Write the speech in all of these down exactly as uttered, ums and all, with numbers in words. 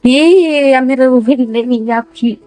Ih, amir ruhin le ni yapi.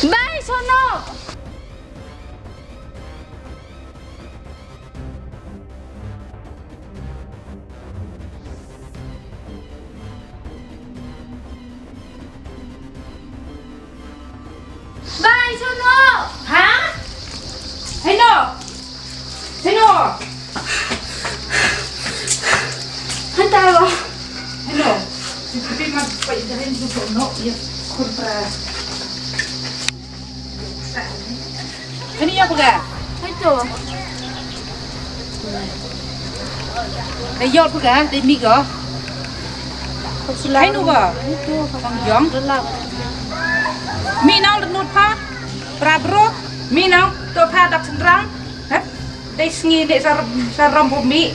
Bai, sono! Bai, sono! Ha? Heno! Heno! Hanta lo. Heno. Sipiti mat pai jahin tu sono ya kurpra. Ani ya pega? Hai to. Hai yo pega, dei mi go. Hai nu go. Hai to. Kong jong. Mi nau lenut pha. Pra bro. Mi nau to pha dak sendrang. Hep. Dei sngi dei sar sar ram bu mi.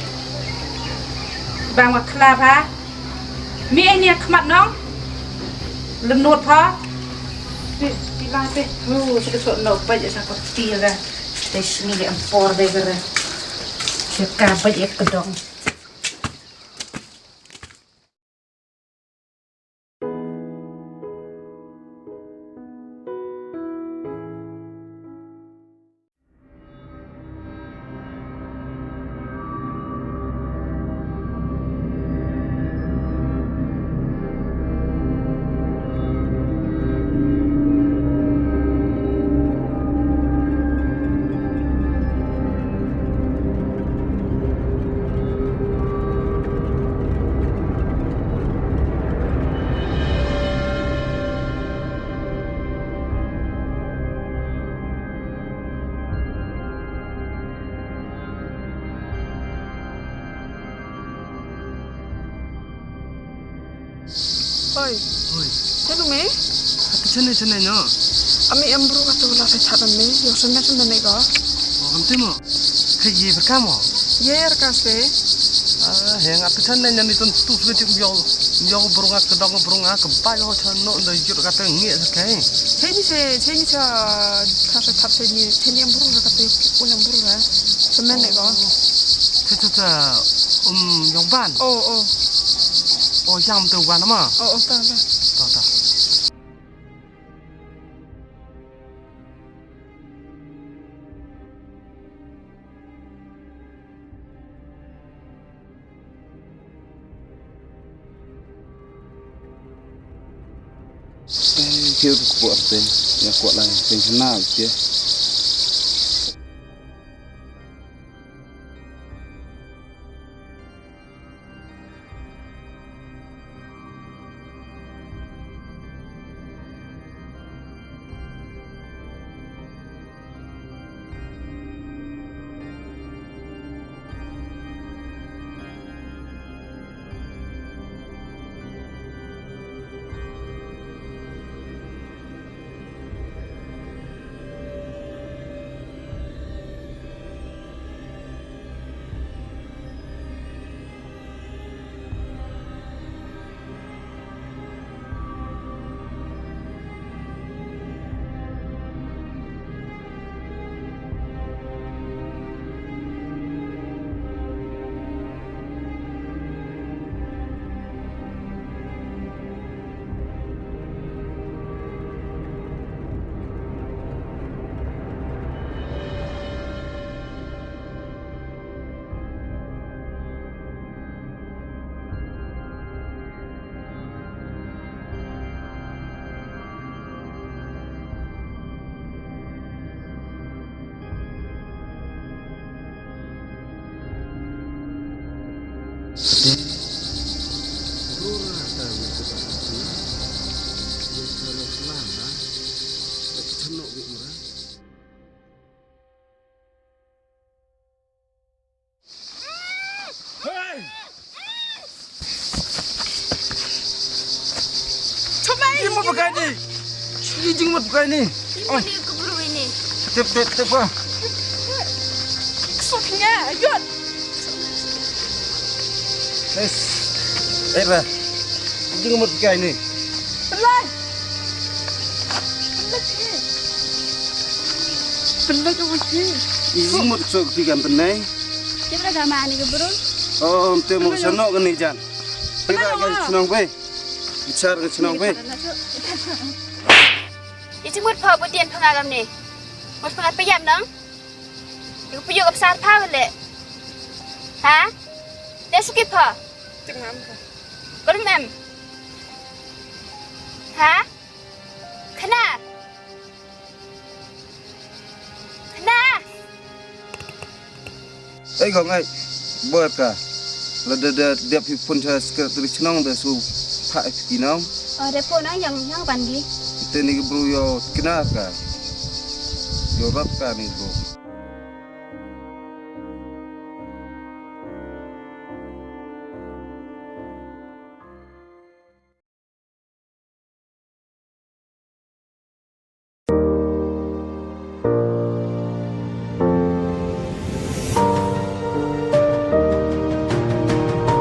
Bang wa khla pha. Mi ai nia khmat nong. Lenut pha. Ti ti lai te. Hu sik so no pa ja sa ko ti ga. Te sini le empor de gere. Sika ba ek kedong. Oi. Oi. Chanu me? Atu chanu chanu no. Ami em bru katu la sa chat me. Yo chanu chanu ne ko. Oh, kam timo. Hai ye berkamo. Ye berkase. Ah, he nga atu chanu ne ni tun tu sudah cik yo. Yo burung ke dong burung ke bai ho chanu da jur kata ngi sa kai. He ni se, he ni sa, sa sa chat he ni, he ni em bru katu ulang bru la. Semen ne ko. Cha cha cha. Um, yong ban. Oh, oh. Oh, yam tu wan ma. Oh, oh, ta, ta. Ta, ta. Thank you, kuat teh. Ya kuat lah, thank you, nah, ya. Jingmut pakai ni. Jingmut pakai ni. Jingmut ni keburu ini. Tip tip tip pa. Ksuk nya, yot. Yes. Eh ba. Jingmut pakai ni. Pelai. Pelai. Pelai kawan ni. Jingmut ksuk pi kan penai. Dia beragama ni keburu. Oh, tip mau senok kan ni jan. Kita kan senok be. Bichar ka chnong be. Iti mut pha butian pha ngam ne. Mut pha ngat payam nang. Yu pha yu ka pasar pha le. Ha? Te suki pha. Tengam ka. Belum em. Ha? Kena. Kena. Ei kong ei. Bor ka. Lada da dep hi pun cha secretary chnong da su pha hi nong. Oh, da pun nang yang yang ban gi. Te ni bru yo kena ka. Yo rap ka ni bru.